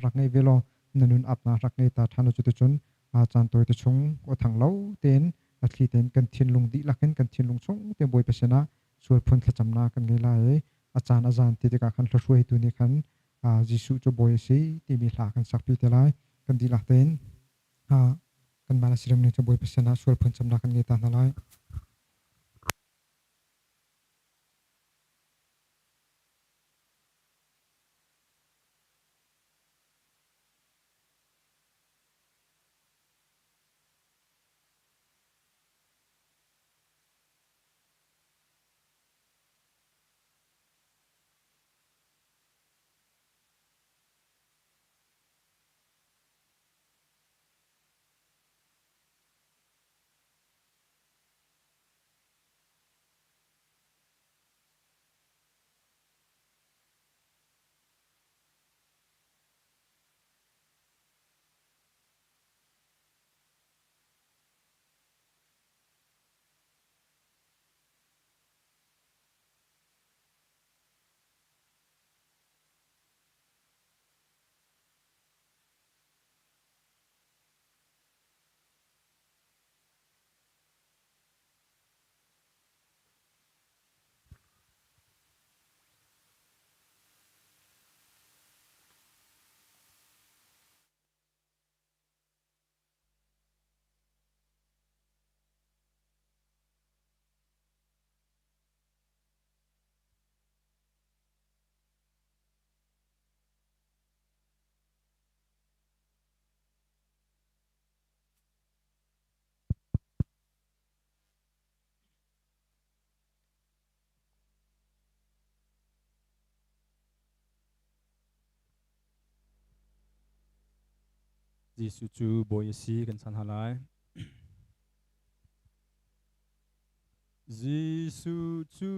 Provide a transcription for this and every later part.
rak ngei ve law na nun apnak rak ngei ta ṭhan cuticun caan tawi te chung aw thang lo tein a thli tein kan thinlung dihlak in kan thinlung chung tein Bawipa sinah sual phun thlacamnak kan ngei lai i a caan a zan ti tikah khan hla nih khan Jesuh cu Bawi a si timi hla kan sakpi te lai. Kan dihlak tein kanmah le sirim ning cu Bawipa sinah sual phun camnak kan ngei ta hna lai. Jesuh cu Bawi a si kan san hna lai. Jesuh cu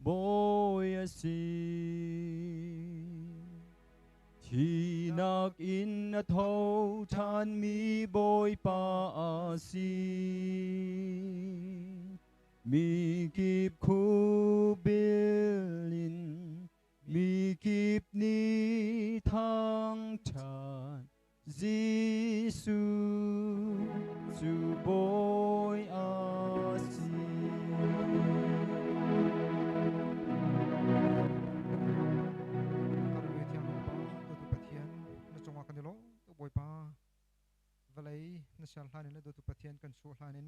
Bawi a si. Thihnak in a tho ṭhanmi Bawipa a si. Mi kip khubil in mi kip nih thangṭhat Jesuh cu Bawi a si. Hallelujah thiang Pa dawtu Pathian na cungah kan i lawm tuk Bawipa vawlei na ser hlan in le dawtu Pathian kan chuah hlan in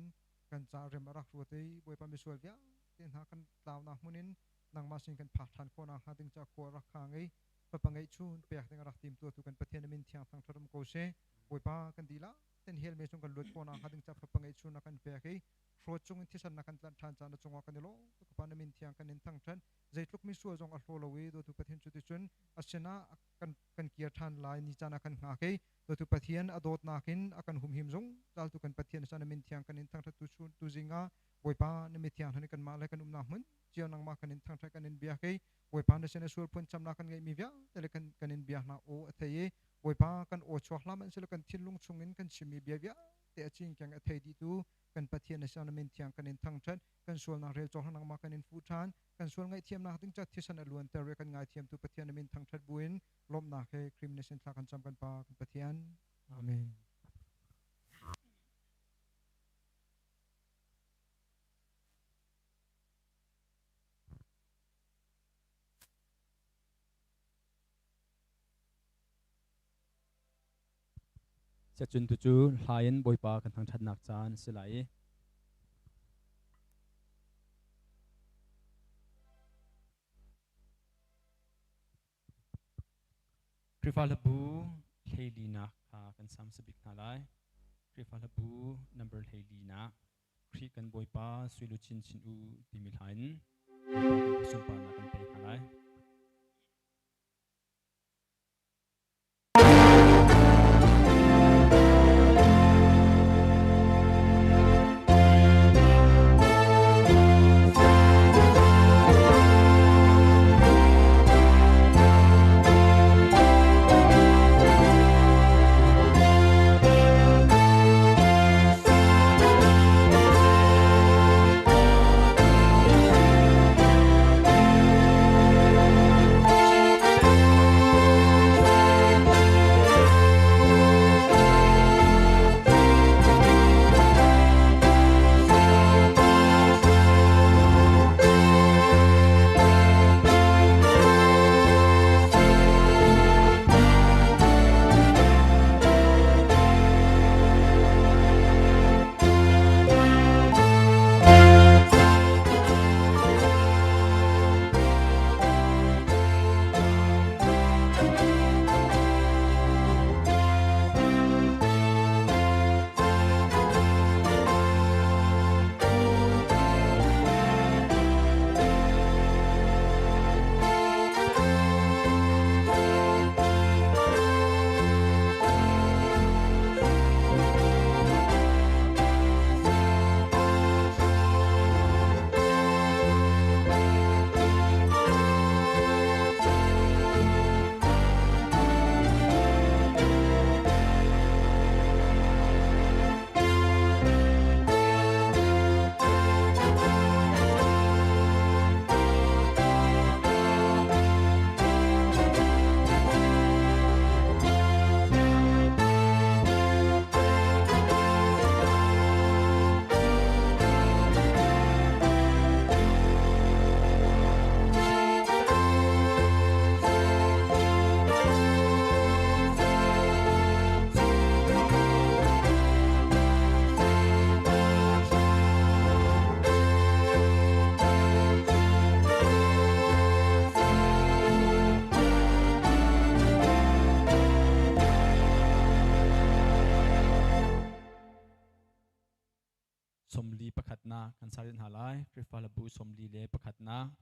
kan ca rem a rak ruat i Bawipa misual vialte hna kan tlaunak hmun in nangmah sin kan phak ṭhan khawh nakhnga ding ca khua rak kha ngei fapa ngeihchun pek ding a rak timtuatu kan Pathian min thiang thangṭhat um ko seh. Bawipa kan dihlak ten hell me chung kan luat khawh nakhnga ding ca fapa ngeihchun na kan pek i hrawt chung in thisan na kan tlanh ṭhan caan na cungah kan i lawm tuk pa na min thiang kan in thangṭhat zeitluk mi sual zong a hlaw lo i dawtu Pathian cu ticun a sinah kan kan kir ṭhan lai ni caan ah kan hngak i dawtu Pathian a dawtnak in a kan humhim zungzal tu kan Pathian sa na min thiang kan in thangṭhat tu chun tu zingah Bawipa na mi thiang hna nih kanmah le kan umnak hmun cio nangmah kan in thangṭhat kan in biak i Bawipa na sin a sual phun camnak kan ngeihmi vialte le kan kan in biak hna aw a thei i Bawipa kan aw chuak hlah hmanh sila kan thinlung chungin kan chimmi bia vialte a cingkeng a thei dihtu kan Pathian na sin na min thiang kan in thangṭhat kan sualnak rel cawk nangmah kan in fuh ṭhan kan sual ngaihthiamnak ding ca thisen a luanter i kan ngaithiamtu Pathian na min thangṭhat buin lawmhnak he Krim na sin thla kan cam kan Pa kan Pathian Amen. Siacun tucu hla in Bawipa kan thangṭhatnak caan a si lai i Khrihfa hlabu hleilinak kha kan sam sabik hna lai. Khrihfa hlabu number hleilinak Khrih kan Bawipa sui luchin chin u timi hla in Bawipa kan sunparnak kan pek hna lai. pakhatnak kan sa hna lai. Khrihfa hlabu 41nak.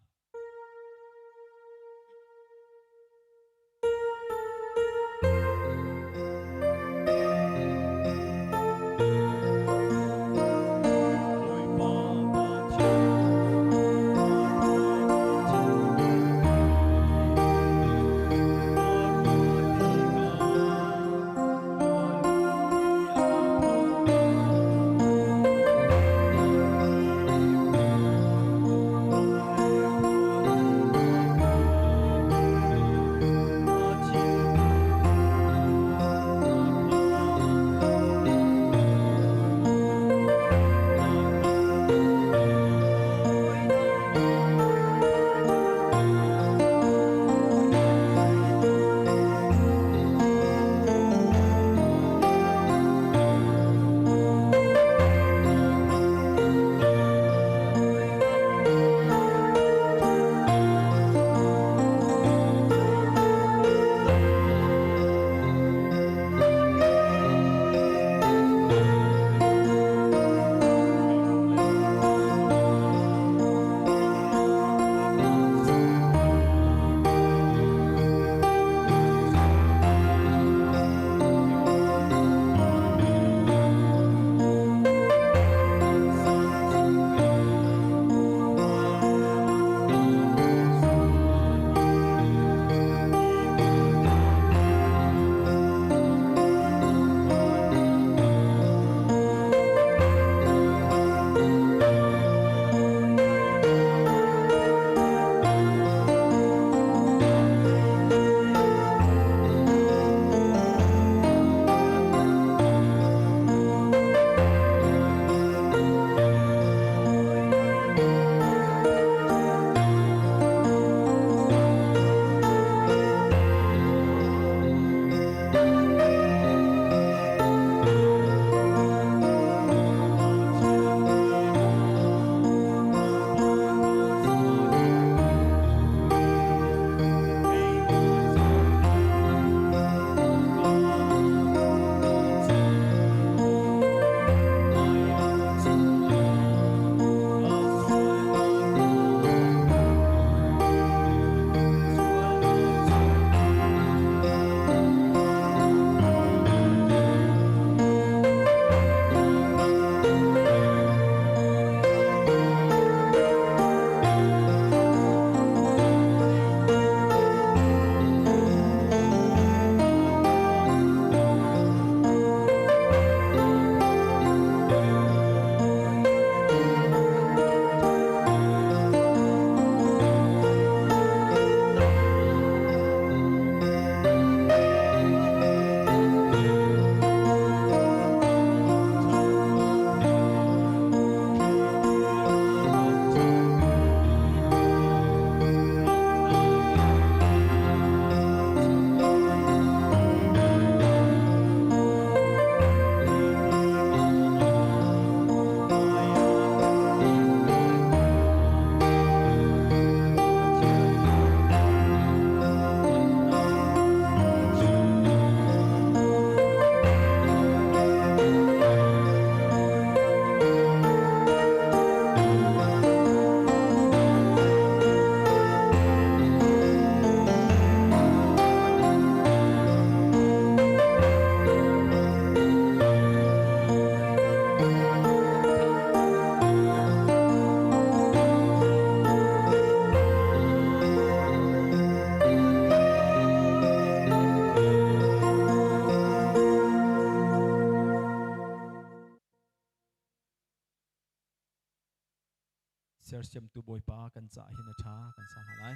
Sersiamtu Bawipa kan cah hin a ṭha kan sa hna lai.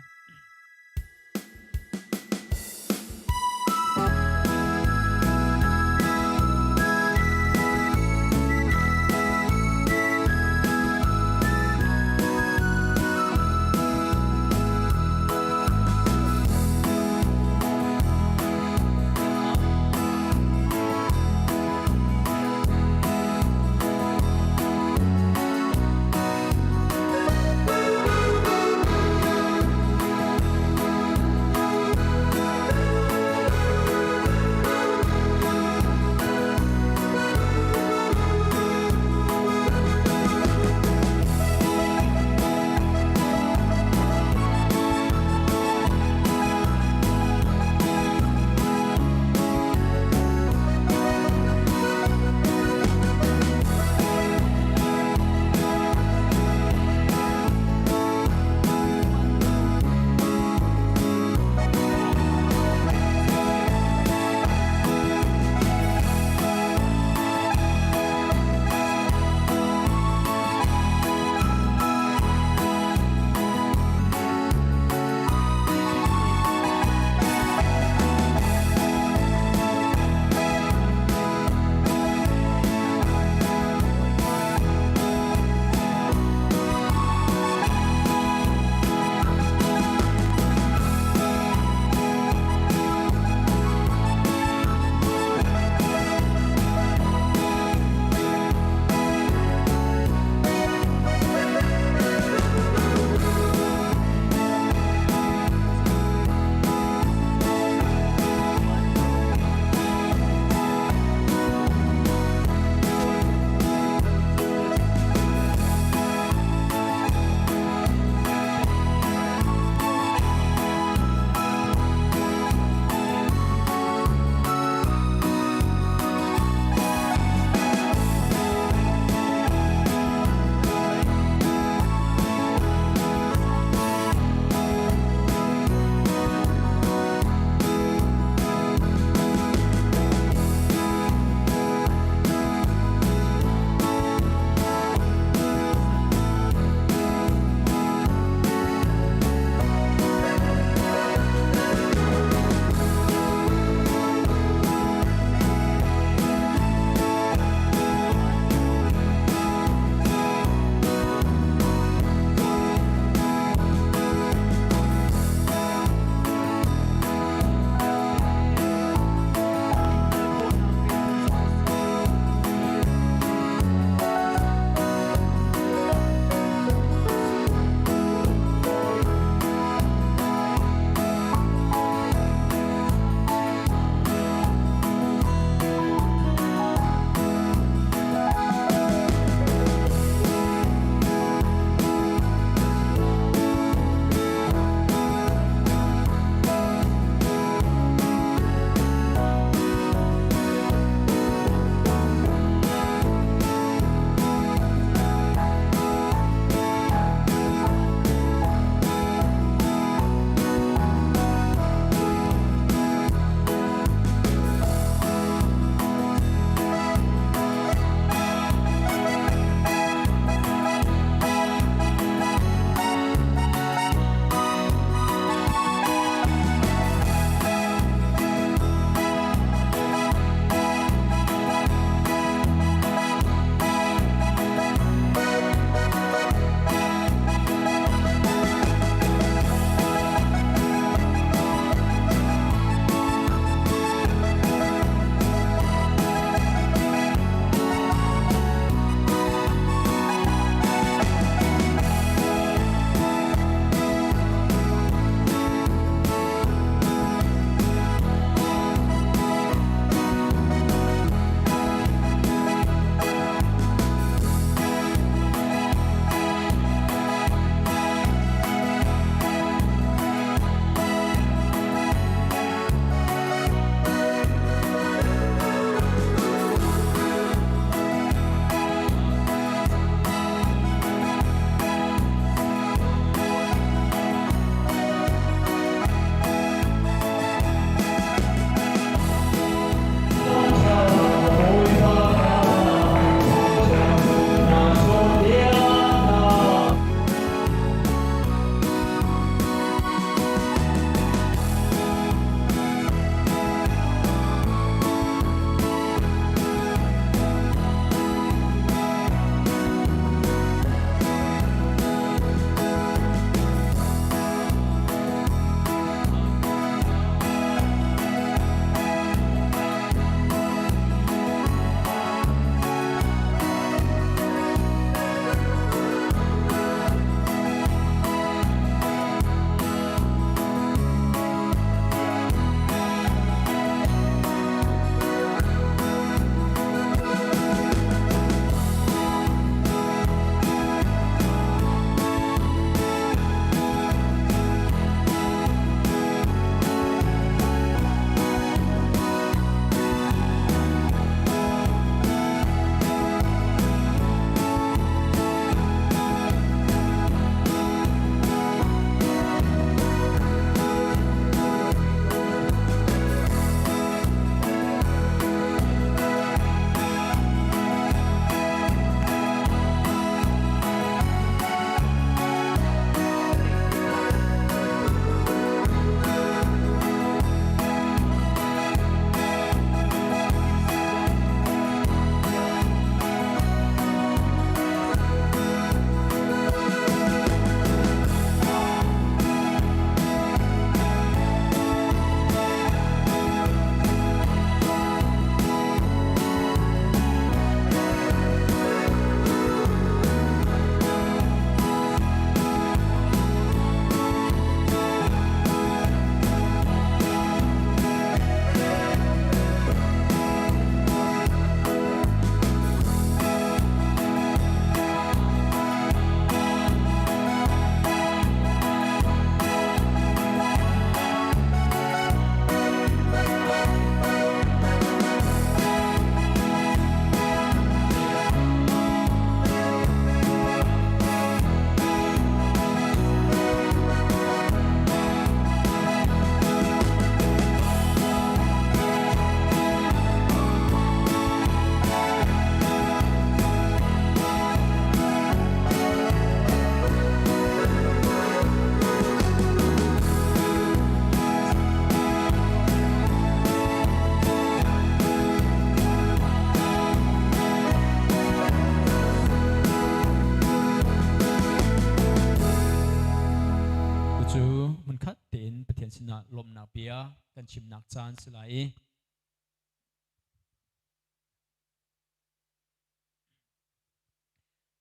kan chimnak caan si lai i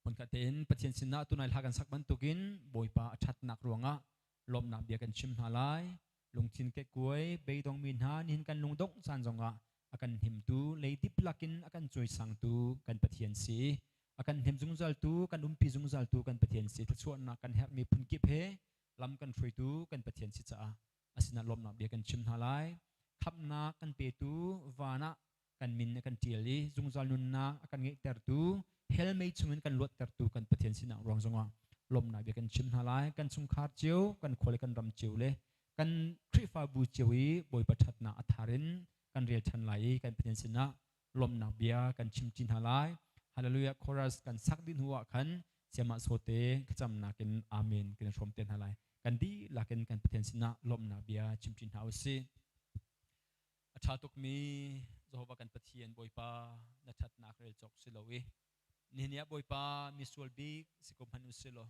Hmunkhat tein Pathian sinah tunai hla kan sak bantukin Bawipa a ṭhatnak ruangah lawmhnak bia kan chim hna lai. Lungthin kekkuai beidongmi hna nihin kan lungdongh caan zongah a kan hnemtu, leidip lakin a kan cawisangtu kan Pathian si. A kan hnem zungzaltu, kan umpi zungzaltu kan Pathian si. Thluachuahnak kan herhmi phunkip he lam kan hruaitu kan Pathian si caah a sinah lawmhnak bia kan chim hna lai. Khamhnak kan petu van ah kan min a kan ṭial i zungzal nunnak a kan ngeihtertu hell mei chungin kan luattertu kan Pathian sinak ruang zongah lawmhnak bia kan chim hna lai. Kan chungkhar cio, kan khua le kan ram cio le kan Khrihfabu cio i Bawipa ṭhatnak a thar in kan rel ṭhan lai i kan Pathian sinah lawmhnak bia kan chim ṭi hna lai. Hallelujah chorus kan sak dih hnu ah khan siamah sawte thlacamnak in amen kan i hrawm te hna lai. Kan dihlak in kan Pathian sinah lawmhnak bia chim ṭi hna u sih. A ṭha tukmi Jehovah kan Pathian Bawipa na ṭhatnak rel cawk si lo i nihin ah Bawipa misual bik si ko hmanh u si law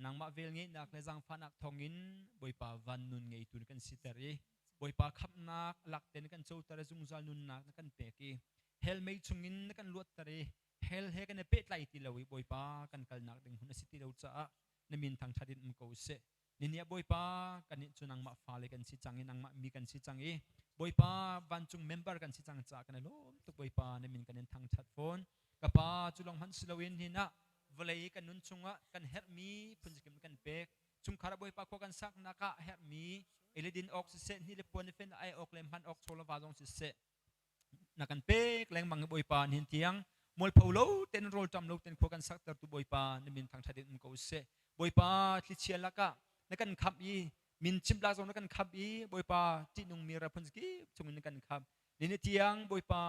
nangmah velngeihnak le zaangfahnak thawngin Bawipa van nun ngeitu na kan siter i Bawipa khamhnak lak te na kan coter i zungzal nunnak na kan pek i hell mei chungin na kan luatter i hell he kan i pehtlai ti lo i Bawipa kan kalnak ding hmun a si ti lo caah na min thangṭhat in um ko seh. Ninih ah Bawipa kannih cu nangmah fale kan si cang i nangmah mi kan si cang i Bawipa vancung member kan si cang caah kan i lawm tuk. Bawipa na min kan in thangṭhat fawn. Ka Pa, cu lawng hmanh si loin hin ah vawlei kan nun chungah kan herhmi phunzikim kan pek. Chungkhar ah Bawipa khua kan saknak ah herhmi eledin awk siseh, hni le puan le fen ai awk le hman awk chaw le va zong siseh na kan pek lengmang i Bawipa nihin tiang mualpho lo ten rawlṭam lo ten khua kan saktertu Bawipa na min thangṭhat in um ko seh. Bawipa, thlichia lakah na kan khamh i min chimh lak zong na kan khamh i Bawipa ṭihnungmi ral phun kip chungin na kan khamh. Nihin tiang Bawipa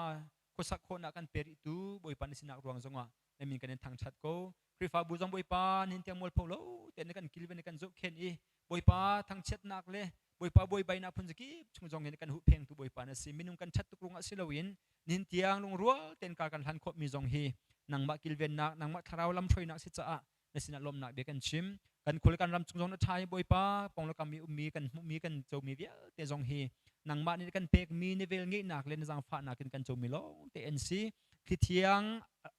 khuasak khawhnak kan pe rihtu Bawipa na sinak ruang zongah na min kan in thangṭhat ko. Khrihfabu zong Bawipa nihin tiang mualpho lo tein na kan kilven na kan zohkhenh i Bawipa thangchiatnak le Bawipa buaibainak phun zakip chung zong hin kan huhphengtu Bawipa na si. Minung kan ṭhat tuk ruangah si loin nihin tiang lungrual tein kar kan hlan khawhmi zong hi nangmah kilvennak, nangmah thlarau lamhruainak si caah na sinah lawmhnak bia kan chim. Kan khul kan ram chung zong na ṭha i Bawipa pong le kam i ummi kan hmuhmi kan comi vialte zong hi nangmah nih kan pekmi na vel ngeihnak le na zaangfahnak in kan comi lawng te an si. Thli thiang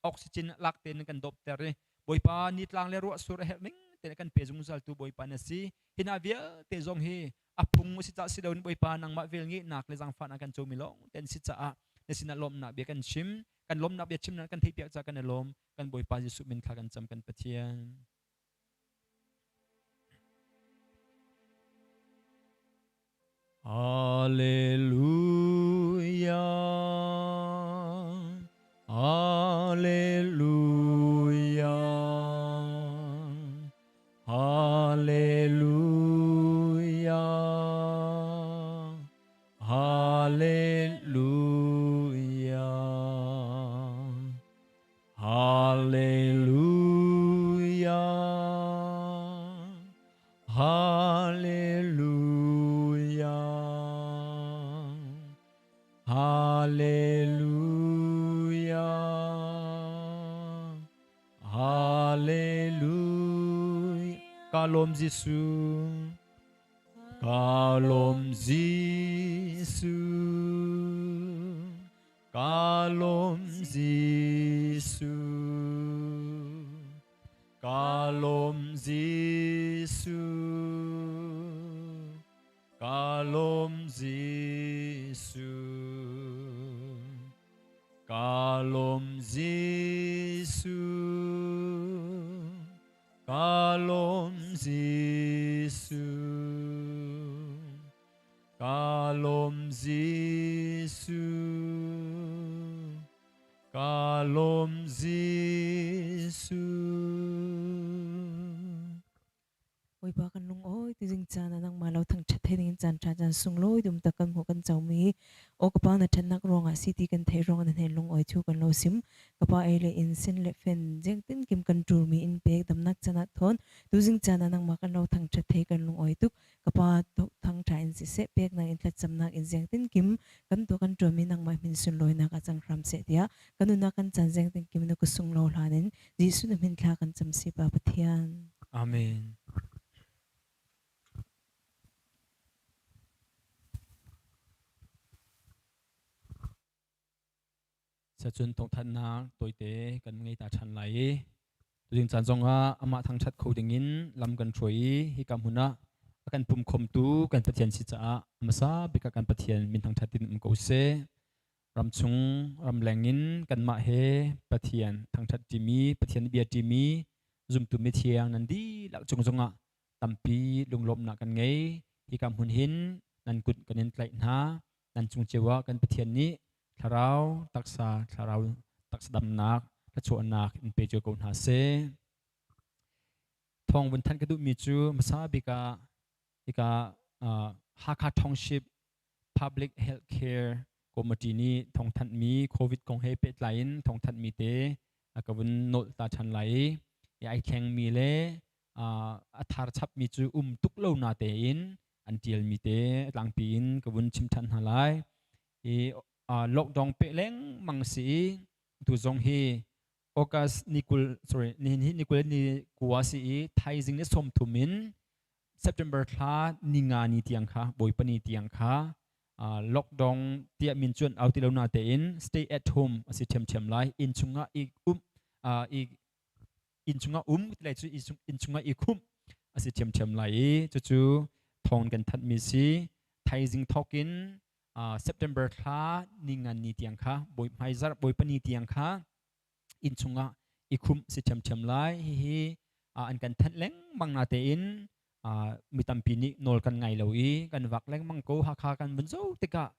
oxygen lak tein kan dawpter i Bawipa nitlang le ruahsur a herh ning tein kan pe zungzaltu Bawipa na si. Hi hna vialte zong hi a phung a si cah si loin Bawipa nangmah velngeihnak le zaangfahnak kan comi lawng te an si caah na sinah lawmhnak bia kan chim. Kan lawmhnak bia chim nan kan theihpiak caah kan i lawm. Kan Bawipa Jesuh min thla kan cam kan Pathian. Alleluia. Alleluia. Alleluia. Alleluia. Alleluia. Hallelujah. Hallelujah. Hallelujah. Ka lawm Jesuh. Ka lawm Jesuh. Ka lawm Jesuh. Ka lawm Jesuh. Ka lawm Jesuh. Ka lawm Jesuh. Ka lawm Jesuh. Ka lawm Jesuh. Ka lawm Jesuh. Bawipa kan lungawi tu ding caan ah nangmah lo thangṭhat thei dingin caan ṭha caan sunglawi dum tak kan hmuh kan comi aw ka pa na ṭhatnak ruangah si ti kan theih ruangah na hnen lungawi cu kan lo sim. Ka pa ei le in sin le fen jengtin kim kan ṭurmi in pek damnak caan ah thawn tuzing caan ah nangmah kan lo thangṭhat thei kan lungawi tuk. Ka pa thangṭha in siseh peknak in thlacamnak in zengtin kim kan tuah kan ṭuanmi nangmah min sunlawinak ah cang hram seh tiah kan nunnak kan caan zengtin kim na ka sunglo hlan in Jesuh na min thla kan cam si Pa Pathian. Amen. Sacun thawngthanhnak tawite kan ngei ta ṭhan lai i tuzing caan zongah amah thangṭhat kho dingin lam kan hruai i hika hmun ah a kan pumkhawmtu kan Pathian si caah hmasa bik ah kan Pathian min thangṭhat in um ko seh. Ramchung ramleng in kanmah he Pathian thangṭhat ṭimi, Pathian bia ṭimi zumtu mithiang nan dihlak cung zongah tampi lunglawmhnak kan ngei. Hika hmun hin nan kut kan in tlaih hna. Nan cung cio ah kan Pathian nih thlarau taksa thlarau taksa damnak thluachuahnak in pe cio ko hna seh. Thawng vun thanh ka duhmi cu hmasa bik ah hika Hakha Township Public Health Care Committee nih thawngthanhmi COVID kong he pehtlai in thawngthanhmi te ka vun nolh ta ṭhan lai i ai thlengmi le a thar chapmi cu um tuk lo na tein an ṭialmi te tlangpi in ka vun chim ṭhan hna lai. I lockdown peh lengmang si i tu zong hi August ni 20, sorry, nihin hi ni 20 ni kua si i thaizing ni 30 in September thla ni nga ni tiang kha, Bawipa ni tiang kha lockdown tiah min cuan au ti lo na tein stay at home a si ṭhiamṭhiam lai. Inn chungah i um i inn chungah um lai cu inn chungah i khumh a si ṭhiamṭhiam lai i cucu thawng kan thanhmi si. Thaizing thawkin September thla ni ngan ni tiang kha, bawi hmaizarh Bawipa ni tiang kha inn chungah i khumh si ṭhiamṭhiam lai. Hihi an kan thanh lengmang na tein mi tampi nih nawl kan ngai lo i kan vak lengmang ko. Hakha kan vun zoh tikah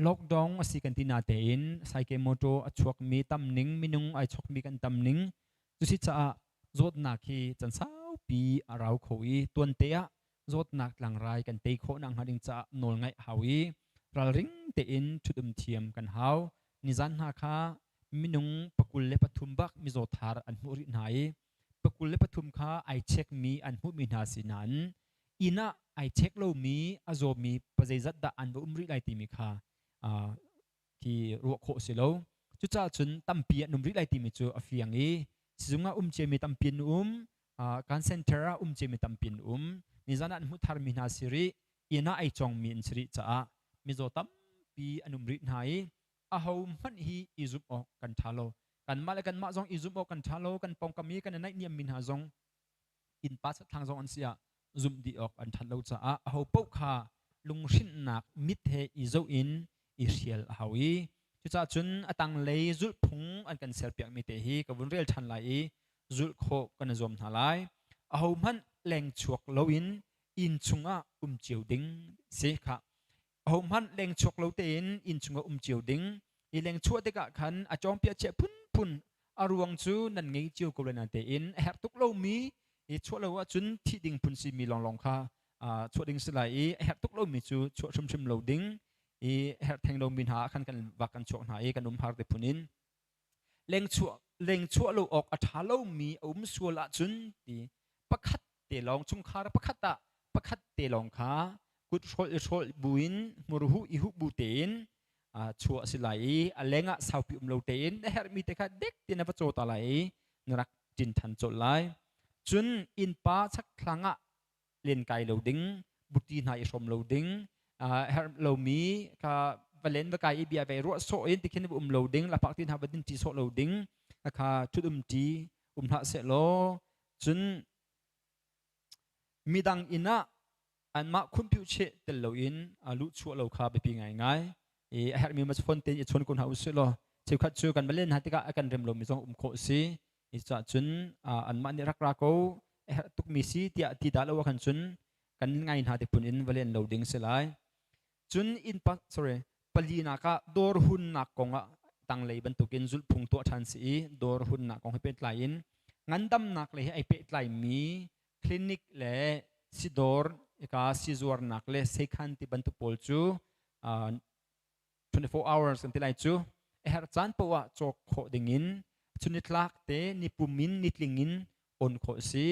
lockdown a si kan ti na tein saike motor a chuakmi tam ning, minung ai chokmi kan tam ning cusi caah zawtnak hi can saupi a rau kho i tuante ah zawtnak tlangrai kan tei khawh nak hnga ding caah nawl ngaih hau i ralring tein ṭhut-um thiam kan hau. Nizan hna kha minung 23 bak mizaw thar an hmuh rih hna i 23 kha ai chekmi an hmuhmi hna si nain inn ah ai chek lomi a zawmi pazeizat dah an va um rih lai timi kha khi ruah khawh si lo. Cucaah cun tampi an um rih lai timi cu a fiang i sizung ah um ciami tampi an um, kan center ah um ciami tampi an um. Nizan ah an hmuh tharmi hna si rih, inn ah ai congmi an si rih caah mizaw tampi an um rih hna i aho hmanh hi i zumh awk kan ṭha lo. Kanmah le kanmah zong i zumh awk kan ṭha lo. Kan pawngkam i kan i naihniammi hna zong innpa thlang zong an si ah zumh dih awk an ṭhat lo caah aho paoh kha lunghrinhnak mit he i zoh in i hrial a hau i cucaah cun a tanglei zulhphung an kan serpiakmi te hi ka vun rel ṭhan lai i zulh khawh kan i zuam hna lai. Ahohmanh leng chuak loin inn chungah um cio ding si khah. Ahohmanh leng chuak lo tein inn chungah um cio ding. I leng chuah tikah khan a cawngpiah chiah phunphun a ruang cu nan ngei cio ko lai natein a herh tuk lomi i chuah lo ahcun thih ding phun simi lawnglawng kha chuah ding si lai i a herh tuk lomi cu chuah hrimhrim lo ding i a herh theng lomi hna ah khan kan vak kan chuak hna i kan um har te phun in leng chuah lo awk a ṭha lomi a um sual ahcun ti pakhat te lawng, chungkhar pakhat ah pakhat te lawng kha kut hrawlh i hrawlh buin hmurhuh i huh bu tein chuah a si lai i a lengah saupi um lo tein na herhmi te kha dek te na va caw ta lai i na rak ṭin ṭhan colh lai. Cun innpa chakthlang ah lenkai lo ding, buti hna i hrawm lo ding, herh lomi kha va len va kai i bia ve ruah sawh in tikhin va um lo ding, lapak ti hna va din ṭi sawh lo ding, kha ṭhut um ṭi um hlah seh law. Cun midang inn ah anmah khumpiu cheh tel loin luhchuah lo kha biapi ngaingai i a herhmi ma phone tein i chawn ko hna usih law cheukhat cu kan va len hna tikah a kan rem lomi zong um khawh si i caah cun anmah nih rak ra ko, a herh tukmi si tiah ti dah lo ahkhan cun kan ngai hna ti phun in va len lo ding si lai. Cun innpa, sorry, palinak ah dawr hunnak kong ah tanglei bantukin zulhphung tuah ṭhan si i dawr hunnak kong he pehtlai in ngandamnak lei he ai pehtlaimi clinic le sidawr ika sizuarnak le seikhan ti bantuk pawl cu 24 hours kan ti lai cu, a herh caan paoh ah cawk khawh dingin chunitlak te nipum in nitling in on khawh si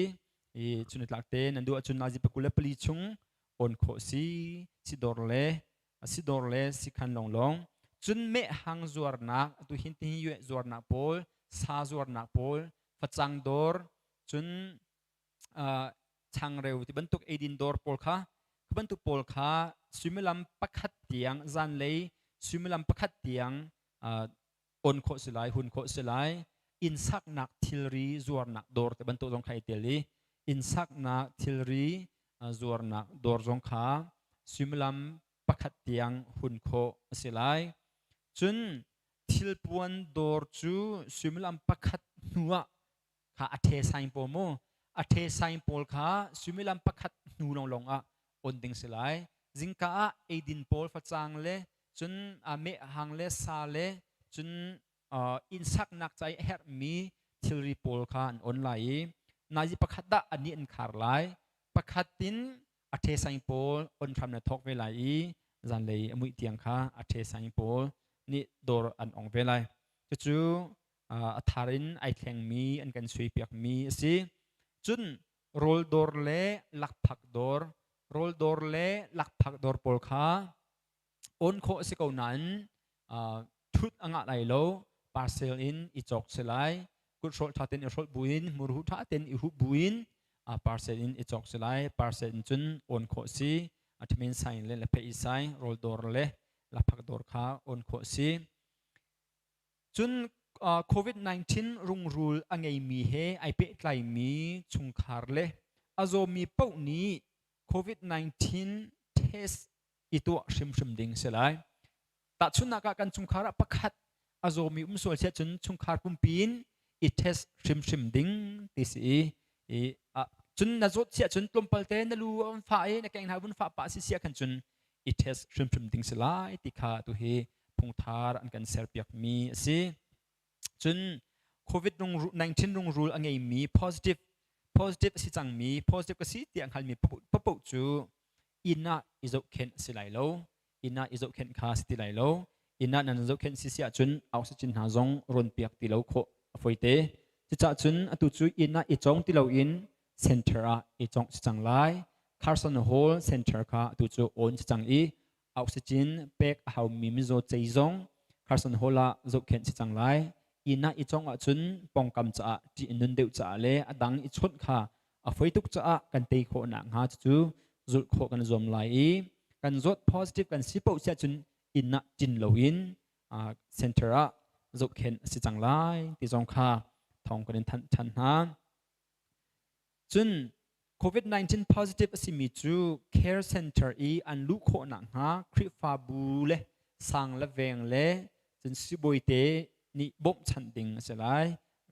i chunitlak te nan duh ahcun nazi 24 chung on khawh si, sidawr le sikhan lawnglawng. Cun meh hang zuarnak, atu hin ti yue zuarnak pawl, sa zuarnak pawl, facang dawr, cun changreu ti bantuk eidin dawr pawl kha, bantuk pawl kha suimilam 1 tiang, zanlei suimilam 1 tiang. On khawh si lai, hun khawh si lai. Inn saknak thilri zuarnak dawr te bantuk zong kha i tel i inn saknak thilri zuarnak dawr zong kha suimilam pakhat tiang hun khawh a si lai. Cun thilpuan dawr cu suimilam pakhat hnu ah kha a ṭhe saing pawl mu a ṭhe saing pawl kha suimilam pakhat hnu lawnglawng ah on ding si lai. Zingka ah eidin pawl facang le cun meh hang le sa le cun inn saknak ca i a herhmi thilri pawl kha an on lai i nazi pakhat dah anih an khar lai. Pakhat in a ṭhe saing pawl on hram na thawk ve lai i zanlei a muih tiang kha a ṭhe saing pawl nih dawr an ong ve lai. Cucu a thar in ai thlengmi an kan suaipiakmi a si. Cun rawl dawr le lakphak dawr, rawl dawr le lakphak dawr pawl kha on khawh a si ko nain thut a ngah lai lo. Parcel in i cawk si lai. Kut hrawlh ṭha tein i hrawlh buin, murhu ṭha tein i huh buin parcel in i cawk si lai. Parcel in cun on khawh si. Thamin saing le lephei saing, rawl dawr le lakphak dawr kha on khawh si. Cun COVID-19 rungrul a ngeimi he ai pehtlaimi chungkhar le a zawmi paoh nih COVID-19 test i tuah hrimhrim ding si lai. Tahchunhnak ah kan chungkhar ah pakhat a zawmi um sual siah cun chungkhar pumpi in i test hrimhrim ding ti si i cun na zawt siah cun tlawmpal te na lu an fah i na keng hna vun fah pah si siah khan cun i test hrimhrim ding si lai ti kha tu hi phungthar an kan serpiakmi a si. Cun COVID-19 rungrul a ngeimi positive positive a si cangmi positive ka si tiah hngalmi paoh cu inn ah i zohkhenh a si lai lo. Inn ah i zohkhenh kha si ti lai lo. Inn ah nan zohkhenh si si ahcun oxygen hna zong rawn piak ti lo khawh a fawi te. Cucaah cun atu cu inn ah i cawng ti loin center ah i cawngh si cang lai. Carson Hall Center kha atu cu on si cang i oxygen pek a haumi mizaw cei zong Carson Hall ah zohkhenh si cang lai. Inn ah i cawngh ahcun pawngkam caah ṭih a nun deuh caah le a dang i chawnh kha a fawi tuk caah kan tei khawh nakhnga cucu zulh khawh kan zuam lai i kan zawt positive kan si paoh siah cun inn ah ṭin loin center ah zohkhenh a si cang lai ti zong kha thawng kan in thanh ṭhan hna. Cun COVID-19 positive a simi cu care center i an luh khawh nakhnga Khrihfabu le sang le veng le cun sibawi te nih bawmhchanh ding a si lai.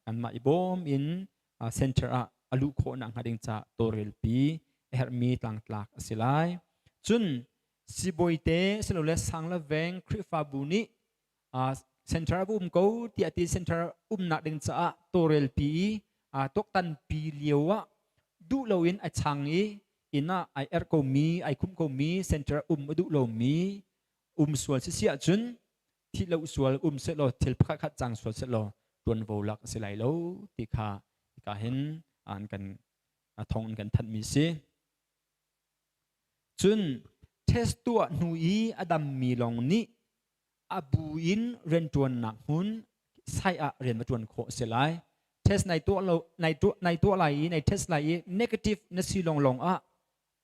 Kanmah i bawm in center ah a luh khawh nakhnga ding caah tawlrelpi a herhmi tlangtlak a si lai. Cun sibawi te silole sang le veng Khrihfabu nih center a um ko tiah ti center umnak ding caah tawlrelpi i tuaktanpi lio ah duh loin a chang i inn ah ai erh komi ai khumh komi center um a duh lomi um sual si si ahcun thih lo sual um sehlaw thil pakhat khat cang sual sehlaw tuanvo lak a si lai lo ti kha hika hin an kan thong an kan thanhmi si. Cun test tuah hnu i a dammi lawng nih a bu in rianṭuannak hmun sai ah rian va ṭuan khawh a si lai. Test nai tuah lo nai tuah nai tuah lai i nai test lai i negative na si lawnglawng ah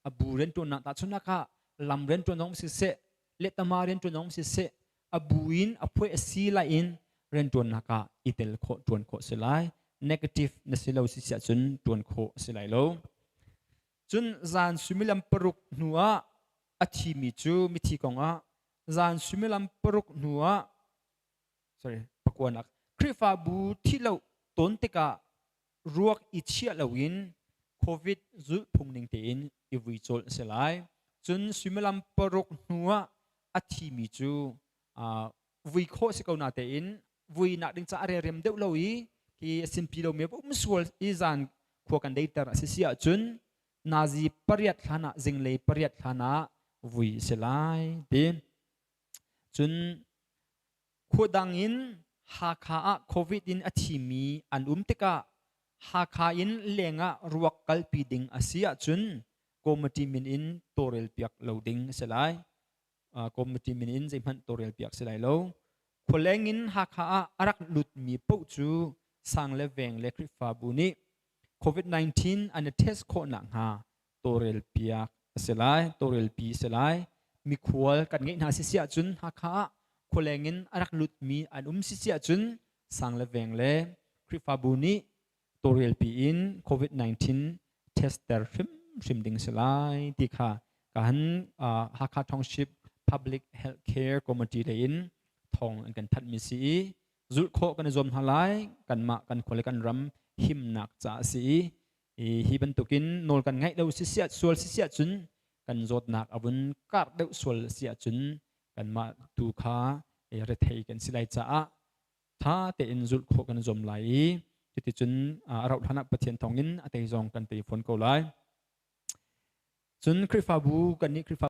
a bu rianṭuannak tahchunhnak ah lam rianṭuan zong siseh lehtama rianṭuan zong siseh a bu in a phuai a si lai in rianṭuannak ah i tel khawh ṭuan khawh si lai. Negative na si lo si siah cun ṭuan khawh a si lai lo. Cun zan suimilam paruk hnu ah a thimi cu mithi kong ah zan suimilam paruk hnu ah sorry pakuanak Khrihfabu thi lo tawn tikah ruak i chiah loin COVID zulhphung ning tein i vui cawl a si lai. Cun suimilam paruk hnu ah a thimi cu vui khawh si ko na tein vui nak ding ca a rem deuh lo i hi a sinpi lomi um sual i zan khua kan deiter a si si ahcun nazi pariat hlan ah zinglei pariat hlan ah vui a si lai ti. Cun khua dang in Hakha ah COVID in a thimi an um tikah Hakha in lengah ruak kalpi ding a si ahcun committee min in tawlrel piak lo ding a si lai. Committee min in zeihmanh tawlrel piak si lai lo. Khualeng in Hakha ah a rak lutmi paoh cu sang le veng le Khrihfabu nih COVID-19 an i test khawh nakhnga tawlrel piak a si lai, tawlrelpi a si lai. Mikhual kan ngeih hna si si ahcun Hakha ah Khualeng in a rak lutmi an um si si ahcun sang le veng le Khrihfabu nih tawlrelpi in COVID-19 tester hrimhrim ding si lai ti kha kan Hakha Township Public Health Care Committee lei in thawng an kan thanh mi si i zulh khawh kan i zuam hna lai. Kanmah kan khua le kan ram himnak caah a si i hi bantukin nawl kan ngaih lo si siah sual si siah cun, kan zawtnak a vun karh deuh sual si ahcun, kanmah tu kha rethei kan si lai caah tha tein zulh khawh kan zuam lai i cuticun a rauh hlan ah Pathian thawngin a tei zong kan tei fawn ko lai. Cun Khrihfabu kan nih Khrihfa